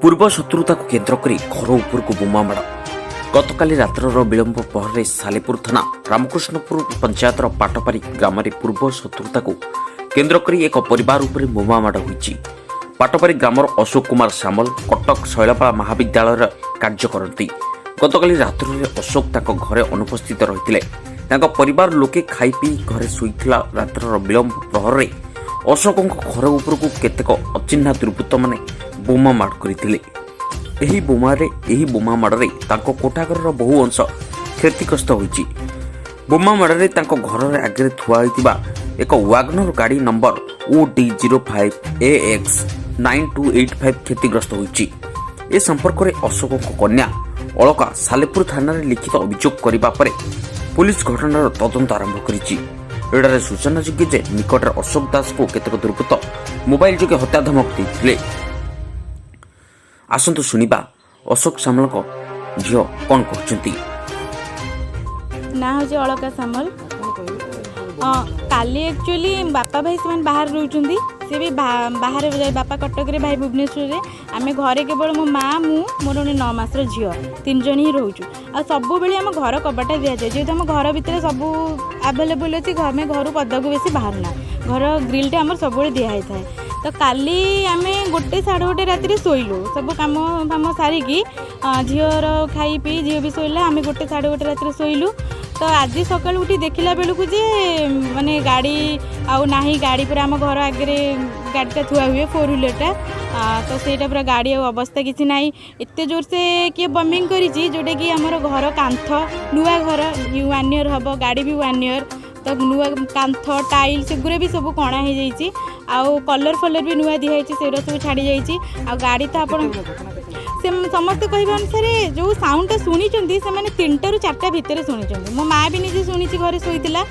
ପୂର୍ବ ଶତ୍ରୁତାକୁ କେନ୍ଦ୍ର କରି ଘର ଉପରକୁ ବୋମାମାଡ଼। ଗତକାଲି ରାତ୍ରର ବିଳମ୍ବ ପ୍ରହରରେ ସାଲେପୁର ଥାନା ରାମକୃଷ୍ଣପୁର ପଞ୍ଚାୟତର ପାଟପାରି ଗ୍ରାମରେ ପୂର୍ବ ଶତ୍ରୁତାକୁ କେନ୍ଦ୍ର କରି ଏକ ପରିବାର ଉପରେ ବୋମାମାଡ଼ ହୋଇଛି। ପାଟପାରି ଗ୍ରାମର ଅଶୋକ କୁମାର ସାମଲ କଟକ ଶୈଳବାଳା ମହାବିଦ୍ୟାଳୟରେ କାର୍ଯ୍ୟ କରନ୍ତି। ଗତକାଲି ରାତ୍ରରେ ଅଶୋକ ତାଙ୍କ ଘରେ ଅନୁପସ୍ଥିତ ରହିଥିଲେ। ତାଙ୍କ ପରିବାର ଲୋକେ ଖାଇ ପିଇ ଘରେ ଶୋଇଥିଲା। ରାତ୍ରର ବିଳମ୍ବ ପ୍ରହରରେ ଅଶୋକଙ୍କ ଘର ଉପରକୁ କେତେକ ଅଚିହ୍ନା ଦୁର୍ବୃତ୍ତମାନେ ବୋମା ମାଡ଼ କରିଥିଲେ। ଏହି ବୋମା ମାଡ଼ରେ ତାଙ୍କ କୋଠାଘରର ବହୁ ଅଂଶ କ୍ଷତିଗ୍ରସ୍ତ ହୋଇଛି। ବୋମା ମାଡ଼ରେ ତାଙ୍କ ଘରର ଆଗରେ ଥୁଆ ହୋଇଥିବା ଏକ ୱାଗନର ଗାଡ଼ି ନମ୍ବର OD 05 AX 9285 କ୍ଷତିଗ୍ରସ୍ତ ହୋଇଛି। ଏ ସମ୍ପର୍କରେ ଅଶୋକଙ୍କ କନ୍ୟା ଅଳକା ସାଲେପୁର ଥାନାରେ ଲିଖିତ ଅଭିଯୋଗ କରିବା ପରେ ପୁଲିସ ଘଟଣାର ତଦନ୍ତ ଆରମ୍ଭ କରିଛି। ଏଠାରେ ସୂଚନାଯୋଗ୍ୟ ଯେ ନିକଟରେ ଅଶୋକ ଦାସଙ୍କୁ କେତେକ ଦୁର୍ବୃତ୍ତ ମୋବାଇଲ ଯୋଗେ ହତ୍ୟା ଧମକ ଦେଇଥିଲେ। ଆସନ୍ତୁ ଶୁଣିବା ଅଶୋକ ସାମଲଙ୍କ ଝିଅ କ'ଣ କହୁଛନ୍ତି। ନାଁ ହେଉଛି ଅଳକା ସାମଲ। ହଁ, କାଲି ଆକ୍ଚୁଆଲି ବାପା ଭାଇ ସେମାନେ ବାହାରେ ରହୁଛନ୍ତି। ସେ ବି ବାହାରେ ଯାଇ, ବାପା କଟକରେ, ଭାଇ ଭୁବନେଶ୍ୱରରେ। ଆମେ ଘରେ କେବଳ ମୋ ମାଆ, ମୁଁ, ମୋର ଗୋଟେ 9 ମାସର ଝିଅ, ତିନି ଜଣ ହିଁ ରହୁଛୁ। ଆଉ ସବୁବେଳେ ଆମ ଘର କବାଟ ଦିଆଯାଏ। ଯେହେତୁ ଆମ ଘର ଭିତରେ ସବୁ ଆଭେଲେବୁଲ୍ ଅଛି, ଆମେ ଘରୁ ପଦାକୁ ବେଶୀ ବାହାରୁନା। ଘର ଗ୍ରିଲ୍ଟା ଆମର ସବୁବେଳେ ଦିଆ ହେଇଥାଏ। ତ କାଲି ଆମେ 1, 1:30 ରାତିରେ ଶୋଇଲୁ। ସବୁ କାମ ଫାମ ସାରିକି, ଝିଅର ଖାଇ ପିଇ ଝିଅ ବି ଶୋଇଲା। ଆମେ 1, 1:30 ରାତିରେ ଶୋଇଲୁ। ତ ଆଜି ସକାଳୁ ଉଠି ଦେଖିଲା ବେଳକୁ ଯେ ମାନେ ଗାଡ଼ି ଆଉ ନାହିଁ। ଗାଡ଼ି ପୁରା ଆମ ଘର ଆଗରେ ଗାଡ଼ିଟା ଥୁଆ ହୁଏ, ଫୋର୍ ହ୍ୱିଲର୍ଟା। ତ ସେଇଟା ପୁରା ଗାଡ଼ି ଆଉ ଅବସ୍ଥା କିଛି ନାହିଁ। ଏତେ ଜୋରସେ କିଏ ବମିଂ କରିଛି, ଯେଉଁଟାକି ଆମର ଘର କାନ୍ଥ, ନୂଆ ଘର, ୱାନ୍ ଇୟର୍ ହେବ, ଗାଡ଼ି ବି ୱାନ୍ ଇୟର୍, ତ ନୂଆ କାନ୍ଥ, ଟାଇଲ୍ ସେଗୁଡ଼ା ବି ସବୁ କଣା ହେଇଯାଇଛି। ଆଉ କଲର୍ ଫଲର୍ ବି ନୂଆ ଦିଆହେଇଛି, ସେଗୁଡ଼ା ସବୁ ଛାଡ଼ି ଯାଇଛି। ଆଉ ଗାଡ଼ି ତ ଆପଣ ସେ ସମସ୍ତେ କହିବା ଅନୁସାରେ ଯେଉଁ ସାଉଣ୍ଡଟା ଶୁଣିଛନ୍ତି, ସେମାନେ 3ଟାରୁ 4ଟା ଭିତରେ ଶୁଣିଛନ୍ତି। ମୋ ମା ବି ନିଜେ ଶୁଣିଛି, ଘରେ ଶୋଇଥିଲା।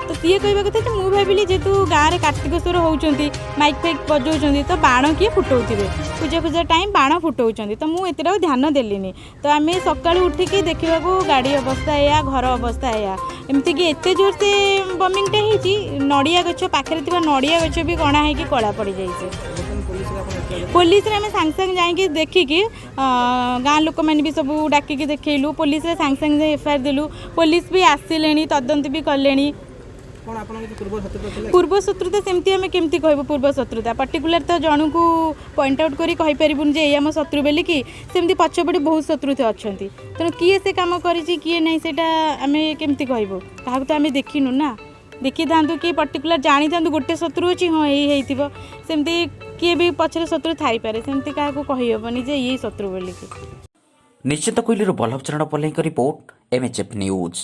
ତ ସିଏ କହିବା କଥା ଯେ ମୁଁ ଭାବିଲି ଯେହେତୁ ଗାଁରେ କାର୍ତ୍ତିକେଶ୍ୱର ହେଉଛନ୍ତି, ମାଇକ୍ ଫାଇକ୍ ବଜାଉଛନ୍ତି, ତ ବାଣ କିଏ ଫୁଟଉଥିବେ, ପୂଜା ଫୂଜା ଟାଇମ୍ ବାଣ ଫୁଟଉଛନ୍ତି, ତ ମୁଁ ଏତେଟା ଆଉ ଧ୍ୟାନ ଦେଲିନି। ତ ଆମେ ସକାଳୁ ଉଠିକି ଦେଖିବାକୁ ଗାଡ଼ି ଅବସ୍ଥା ଏଇଆ, ଘର ଅବସ୍ଥା ଏଇଆ। ଏମିତିକି ଏତେ ଜୋରସେ ବମିଂଟା ହେଇଛି, ନଡ଼ିଆ ଗଛ ପାଖରେ ଥିବା ନଡ଼ିଆ ଗଛ ବି କଣା ହେଇକି କଳା ପଡ଼ିଯାଇଛି। ପୋଲିସରେ ଆମେ ସାଙ୍ଗେ ସାଙ୍ଗେ ଯାଇକି ଦେଖିକି, ଗାଁ ଲୋକମାନେ ବି ସବୁ ଡାକିକି ଦେଖେଇଲୁ। ପୋଲିସରେ ସାଙ୍ଗେ ସାଙ୍ଗେ ଯାଇ ଏଫଆଇଆର୍ ଦେଲୁ। ପୋଲିସ ବି ଆସିଲେଣି, ତଦନ୍ତ ବି କଲେଣି। କ'ଣ ଆପଣଙ୍କ କିଛି ପୂର୍ବ ଶତ୍ରୁତା ଥିଲା? ପୂର୍ବ ଶତ୍ରୁତା ସେମିତି ଆମେ କେମିତି କହିବୁ? ପୂର୍ବ ଶତ୍ରୁତା ପର୍ଟିକୁଲାର ତ ଜଣକୁ ପଏଣ୍ଟ ଆଉଟ୍ କରି କହିପାରିବୁନି ଯେ ଏଇ ଆମ ଶତ୍ରୁ ବୋଲିକି। ସେମିତି ପଛପଟେ ବହୁତ ଶତ୍ରୁ ତ ଅଛନ୍ତି। ତେଣୁ କିଏ ସେ କାମ କରିଛି, କିଏ ନାହିଁ, ସେଇଟା ଆମେ କେମିତି କହିବୁ? କାହାକୁ ତ ଆମେ ଦେଖିନୁ ନା। ଦେଖିଥାନ୍ତୁ କି ପର୍ଟିକୁଲାର ଜାଣିଥାନ୍ତୁ ଗୋଟେ ଶତ୍ରୁ ଅଛି, ହଁ ଏଇ ହେଇଥିବ। ସେମିତି କିଏ ବି ପଛରେ ଶତ୍ରୁ ଥାଇପାରେ। ସେମିତି କାହାକୁ କହିହେବନି ଯେ ଇଏ ଶତ୍ରୁ ବୋଲିକି। ନିଶ୍ଚିତ କୋଇଲିରୁ ବଲ୍ଲଭ ଚରଣ ପଲେଇଙ୍କ ରିପୋର୍ଟ, ଏମ୍ଏଚ୍ଏଫ୍ ନ୍ୟୁଜ୍।